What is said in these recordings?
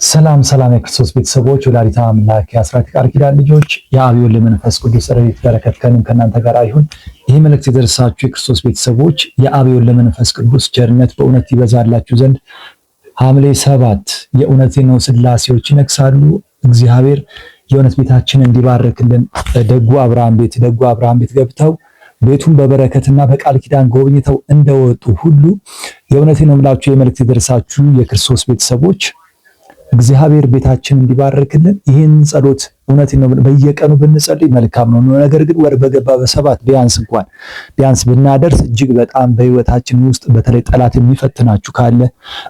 ሰላም ሰላም የክርስቶስ ቤተሰቦች፣ ወላዲተ አምላክ የአስራት ቃል ኪዳን ልጆች፣ የአብ የወልድ የመንፈስ ቅዱስ ረድኤት በረከት ከእኔም ከእናንተ ጋር ይሁን። ይህ መልእክት የደረሳችሁ የክርስቶስ ቤተሰቦች የአብ የወልድ የመንፈስ ቅዱስ ቸርነት በእውነት ይበዛላችሁ ዘንድ ሐምሌ 7 የእውነት ነው ስላሴዎች ይነግሳሉ። እግዚአብሔር የእውነት ቤታችንን እንዲባርክልን ደጉ አብርሃም ቤት ገብተው ቤቱን በበረከትና በቃል ኪዳን ጎብኝተው እንደወጡ ሁሉ የእውነት ነው የምላችሁ የመልእክት የደረሳችሁ የክርስቶስ ቤተሰቦች እግዚአብሔር ቤታችን እንዲባርክልን ይህን ጸሎት እውነት ነው በየቀኑ ብንጸልይ መልካም ነው። ነገር ግን ወር በገባ በ7 ቢያንስ እንኳን ቢያንስ ብናደርስ እጅግ በጣም በህይወታችን ውስጥ በተለይ ጠላት የሚፈትናችሁ ካለ፣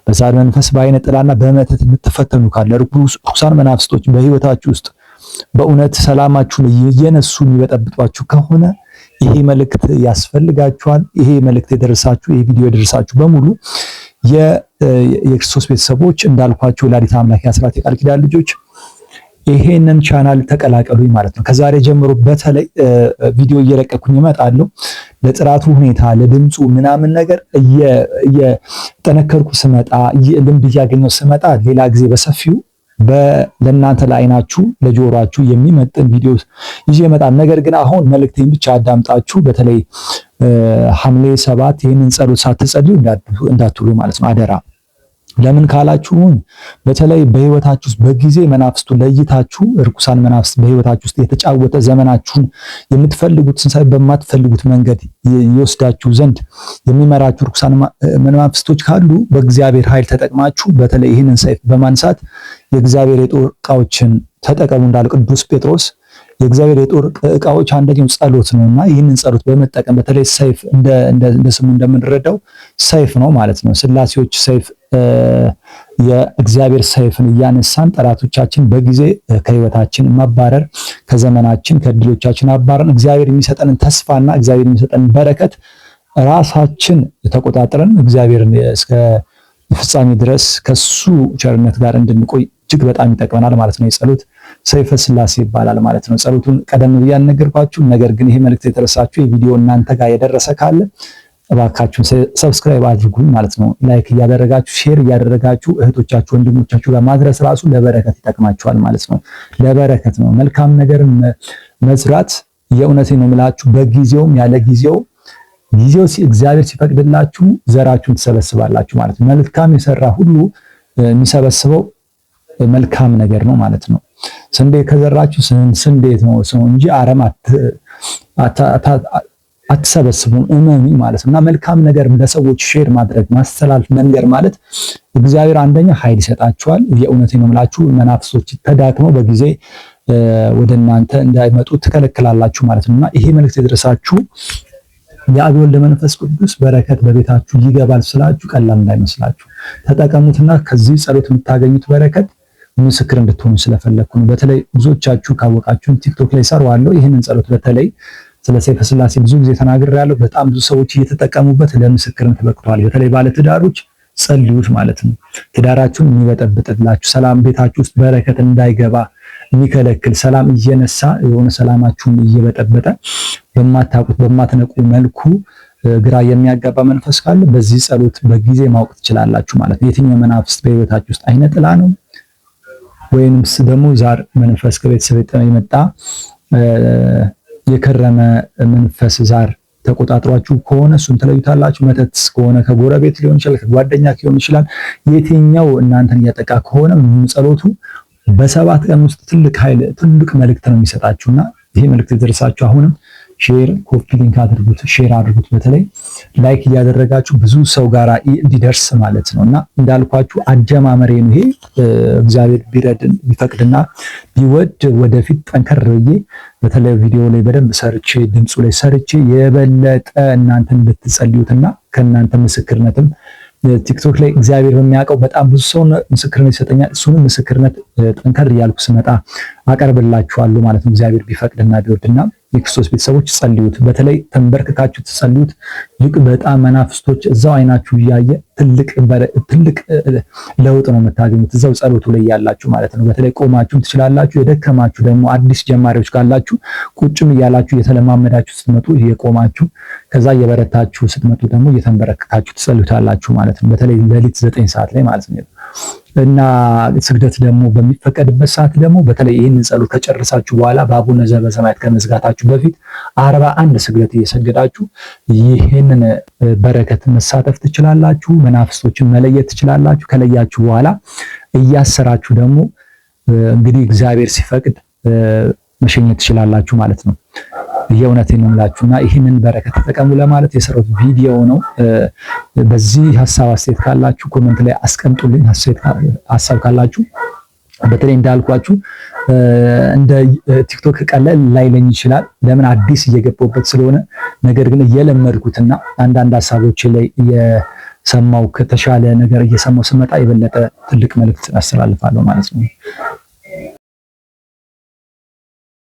በዛር መንፈስ፣ በአይነ ጥላና በመተት የምትፈተኑ ካለ፣ ርኩሳን መናፍስቶች በህይወታችሁ ውስጥ በእውነት ሰላማችሁን እየነሱ የሚበጠብጧችሁ ከሆነ ይሄ መልእክት ያስፈልጋችኋል። ይሄ መልእክት የደረሳችሁ፣ ይሄ ቪዲዮ የደረሳችሁ በሙሉ የክርስቶስ ቤተሰቦች፣ እንዳልኳችሁ ወላዲተ አምላክ የአስራት የቃል ኪዳን ልጆች ይሄንን ቻናል ተቀላቀሉኝ ማለት ነው። ከዛሬ ጀምሮ በተለይ ቪዲዮ እየለቀኩኝ እመጣለሁ። ለጥራቱ ሁኔታ ለድምፁ ምናምን ነገር እየጠነከርኩ ስመጣ፣ ልምድ እያገኘው ስመጣ ሌላ ጊዜ በሰፊው ለእናንተ ለአይናችሁ ለጆሮአችሁ የሚመጥን ቪዲዮ ይዤ እመጣለሁ። ነገር ግን አሁን መልእክቴን ብቻ አዳምጣችሁ በተለይ ሐምሌ 7 ይህንን ጸሎት ሳትጸልዩ እንዳትሉ ማለት ነው፣ አደራ። ለምን ካላችሁን በተለይ በህይወታችሁ ውስጥ በጊዜ መናፍስቱ ለይታችሁ እርኩሳን መናፍስት በህይወታችሁ ውስጥ የተጫወተ ዘመናችሁን የምትፈልጉትን ሳይሆን በማትፈልጉት መንገድ ይወስዳችሁ ዘንድ የሚመራችሁ እርኩሳን መናፍስቶች ካሉ በእግዚአብሔር ኃይል ተጠቅማችሁ በተለይ ይህንን ሰይፍ በማንሳት የእግዚአብሔር የጦር ዕቃዎችን ተጠቀሙ እንዳለ ቅዱስ ጴጥሮስ የእግዚአብሔር የጦር ዕቃዎች አንደኛው ጸሎት ነውና ይህንን ጸሎት በመጠቀም በተለይ ሰይፍ እንደ ስሙ እንደምንረዳው ሰይፍ ነው ማለት ነው። ስላሴዎች ሰይፍ፣ የእግዚአብሔር ሰይፍን እያነሳን ጠላቶቻችን በጊዜ ከህይወታችን ማባረር፣ ከዘመናችን ከእድሎቻችን አባረን እግዚአብሔር የሚሰጠንን ተስፋና እግዚአብሔር የሚሰጠንን በረከት ራሳችን ተቆጣጥረን እግዚአብሔርን እስከ ፍጻሜ ድረስ ከሱ ቸርነት ጋር እንድንቆይ እጅግ በጣም ይጠቅመናል ማለት ነው። የጸሎት ሰይፈ ስላሴ ይባላል ማለት ነው። ጸሎቱን ቀደም ብዬ አልነገርኳችሁም። ነገር ግን ይሄ መልእክት የደረሳችሁ፣ የቪዲዮ እናንተ ጋር የደረሰ ካለ እባካችሁን subscribe አድርጉኝ ማለት ነው። Like እያደረጋችሁ፣ share እያደረጋችሁ እህቶቻችሁ ወንድሞቻችሁ ጋር ማድረስ ራሱ ለበረከት ይጠቅማችኋል ማለት ነው። ለበረከት ነው። መልካም ነገር መዝራት የእውነቴን ነው የምላችሁ በጊዜውም ያለ ጊዜው ጊዜው እግዚአብሔር ሲፈቅድላችሁ ዘራችሁን ትሰበስባላችሁ ማለት ነው። መልካም የሰራ ሁሉ የሚሰበስበው መልካም ነገር ነው ማለት ነው። ስንዴ ከዘራችሁ ስንዴ ነው እንጂ አረም አትሰበስቡም፣ እመኑኝ ማለት ነው። እና መልካም ነገር ለሰዎች share ማድረግ፣ ማስተላለፍ፣ መንገር ማለት እግዚአብሔር አንደኛ ኃይል ይሰጣችኋል። የእውነቴን ነው የምላችሁ መናፍስቶች ተዳክመው በጊዜ ወደ እናንተ እንዳይመጡ ትከለክላላችሁ ማለት ነው። እና ይሄ መልእክት የደረሳችሁ የአብ ወልድ መንፈስ ቅዱስ በረከት በቤታችሁ ይገባል ስላችሁ ቀላል እንዳይመስላችሁ ተጠቀሙትና ከዚህ ጸሎት የምታገኙት በረከት ምስክር እንድትሆኑ ስለፈለግኩ ነው። በተለይ ብዙዎቻችሁ ካወቃችሁን ቲክቶክ ላይ ሰራዋለሁ። ይህንን ጸሎት በተለይ ስለ ሰይፈ ስላሴ ብዙ ጊዜ ተናግሬያለሁ። በጣም ብዙ ሰዎች እየተጠቀሙበት ለምስክርነት በቅተዋል። በተለይ ባለትዳሮች ጸልዩት ማለት ነው። ትዳራችሁን የሚበጠብጥላችሁ፣ ሰላም ቤታችሁ ውስጥ በረከት እንዳይገባ የሚከለክል፣ ሰላም እየነሳ የሆነ ሰላማችሁን እየበጠበጠ በማታውቁት በማትነቁ መልኩ ግራ የሚያጋባ መንፈስ ካለ በዚህ ጸሎት በጊዜ ማወቅ ትችላላችሁ ማለት ነው። የትኛው መናፍስት በህይወታችሁ ውስጥ አይነ ጥላ ነው ወይንስ ደግሞ ዛር መንፈስ፣ ከቤተሰብ የመጣ የከረመ መንፈስ ዛር ተቆጣጥሯችሁ ከሆነ እሱን ትለዩታላችሁ። መተት ከሆነ ከጎረቤት ሊሆን ይችላል፣ ከጓደኛ ሊሆን ይችላል። የትኛው እናንተን እያጠቃ ከሆነ ጸሎቱ በ7 ቀን ውስጥ ትልቅ ኃይል፣ ትልቅ መልእክት ነው የሚሰጣችሁና ይሄ መልእክት የደረሳችሁ አሁንም share፣ copy link አድርጉት፣ share አድርጉት። በተለይ like እያደረጋችሁ ብዙ ሰው ጋር እንዲደርስ ማለት ነው። እና እንዳልኳችሁ አጀማመሬ ነው ይሄ። እግዚአብሔር ቢረድን ቢፈቅድና ቢወድ ወደፊት ጠንከር ብዬ በተለይ ቪዲዮ ላይ በደንብ ሰርቼ፣ ድምፁ ላይ ሰርቼ የበለጠ እናንተን እንድትጸልዩትና ከእናንተ ምስክርነትም ቲክቶክ ላይ እግዚአብሔር በሚያውቀው በጣም ብዙ ሰው ምስክርነት ይሰጠኛል። እሱንም ምስክርነት ጠንከር እያልኩ ስመጣ አቀርብላችኋለሁ ማለት ነው። እግዚአብሔር ቢፈቅድና ቢወድና የክርስቶስ ቤተሰቦች ጸልዩት። በተለይ ተንበርክካችሁ ትጸልዩት። ይቅ በጣም መናፍስቶች እዛው አይናችሁ እያየ ትልቅ ትልቅ ለውጥ ነው የምታገኙት እዛው ጸሎቱ ላይ ያላችሁ ማለት ነው። በተለይ ቆማችሁም ትችላላችሁ። የደከማችሁ ደግሞ አዲስ ጀማሪዎች ካላችሁ ቁጭም እያላችሁ እየተለማመዳችሁ ስትመጡ እየቆማችሁ፣ ከዛ እየበረታችሁ ስትመጡ ደግሞ እየተንበረከካችሁ ትጸልዩታላችሁ ማለት ነው። በተለይ ሌሊት 9 ሰዓት ላይ ማለት ነው። እና ስግደት ደግሞ በሚፈቀድበት ሰዓት ደግሞ በተለይ ይህንን ጸሎት ከጨረሳችሁ በኋላ በአቡነ ዘበሰማያት ከመዝጋታችሁ በፊት 41 ስግደት እየሰገዳችሁ ይህንን በረከት መሳተፍ ትችላላችሁ። መናፍስቶችን መለየት ትችላላችሁ። ከለያችሁ በኋላ እያሰራችሁ ደግሞ እንግዲህ እግዚአብሔር ሲፈቅድ መሸኘት ትችላላችሁ ማለት ነው። የእውነቴን ነው የምላችሁና ይህንን በረከት ተጠቀሙ ለማለት የሰራሁት ቪዲዮ ነው። በዚህ ሀሳብ አስተያየት ካላችሁ comment ላይ አስቀምጡልኝ። ሀሳብ ካላችሁ በተለይ እንዳልኳችሁ እንደ ቲክቶክ ቀለል ላይለኝ ይችላል። ለምን አዲስ እየገባሁበት ስለሆነ፣ ነገር ግን እየለመድኩትና አንዳንድ ሀሳቦች ላይ እየሰማው ከተሻለ ነገር እየሰማው ስመጣ የበለጠ ትልቅ መልእክት አስተላልፋለሁ ማለት ነው።